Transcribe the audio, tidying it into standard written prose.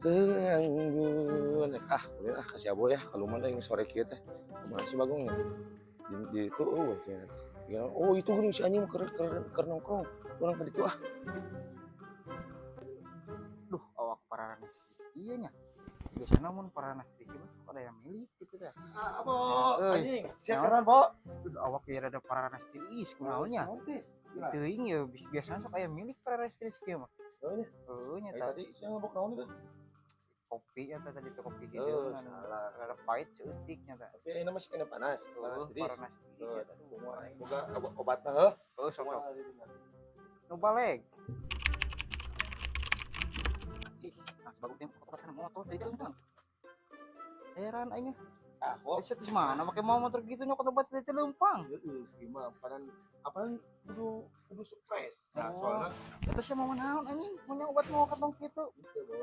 Teu ah, udah ah, kasih Abo ya, kalau mana yang sore kieu teh. Kumaha si Bagong ya? Di itu oh cenah. Ya, oh itu geuning si anjing keur keur keur nongkrong. Urang ka ditu ah. Duh, awak paranas iya nya. Biasanya mun paranas dikit mah sok ada yang milik gitu dah. Ah, Abo, Euy. Anjing, sia keren, Bo. Duh, awak ya rada paranas tiris kunaon nya. Naon teh? Teuing ya biasanya sok aya milik paranas tiris kieu mah. Oh, nya. Heuh nya. Eh, tadi sia ngabok naon itu? Kopi eta tadi tuh, kopi gitu Oh, kan. Salah. Rada pahit seutik nya tah. Tapi ini masih kena panas, panas Heuh, tiris. Paranas tiris Oh, eta. Kumaha aing boga obatna heuh. Heuh, sok sok. Kumaha jadinya? Nu baleg. Ih, nah sebaguk teh obat motor tadi teh lempang. Heran aing. Ah, Bo. Eh, di mana make mau motor gitu nyokot obat tadi teh lempang. Heeh, gimana panan apaan kudu kudu surprise. Nah, Oh. soalnya Eta sih mau naon anjing, mau obat mau katong kitu. Gitu, Bo.